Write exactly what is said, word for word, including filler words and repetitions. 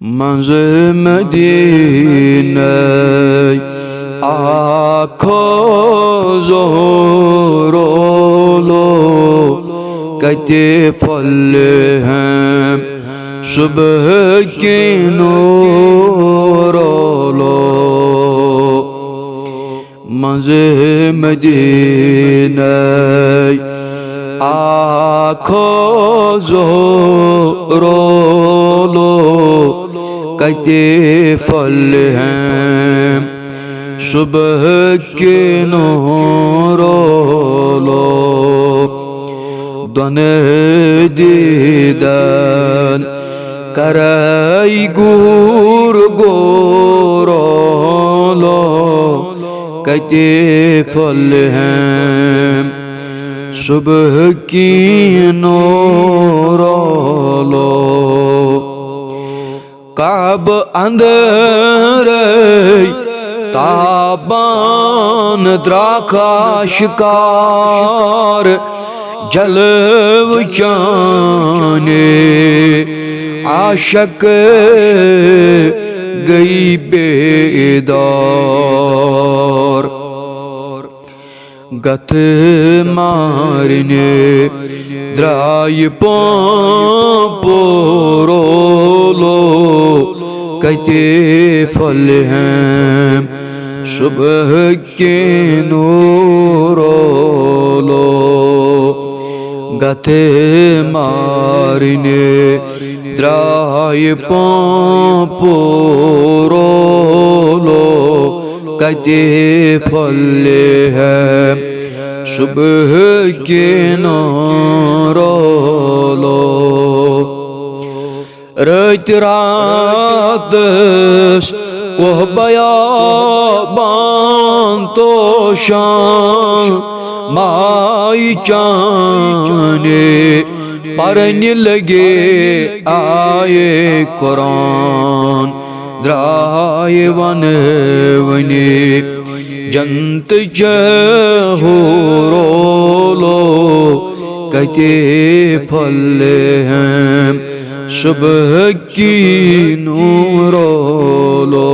منٛزٕ مدیٖنَے اکھ زہرولو، کتہِ پھۄلہِ ہٮ۪م صبح کہِ نوٗرولو۔ منٛزٕ مدیٖنَے اکھ زہرولو، کتہِ پھۄلہِ ہٮ۪م صبح کہِ نوٗرولو۔ دۄنہٕ دیٖدن کرے گوٗر گورولو، کتہِ پھۄلہِ ہٮ۪م صبح کہِ نوٗرولو۔ کعبہٕ اندرے تابان درٛاکھ آشکار، جلوٕ چانہِ عاشق گٔیہِ بیدار۔ گتھٕ مارنہِ درٛایہِ پانٛپورولو، کتہِ پھۄلہِ ہٮ۪م صبح کہِ نوٗرولو۔ گتھٕ مارنہِ درٛایہِ پانٛپورولو، کتہِ پھۄلہِ ہٮ۪م صبح کہِ نوٗرولو۔ رٲتۍ راتس کوہ بیابان توشان، مایہِ چانہِ پرنہِ لگے آیے قرآن۔ درٛایہِ ونہٕ ونہِ جنتٕچ حورولو، کتہِ پھۄلہِ ہٮ۪م صبح کہِ نوٗرولو۔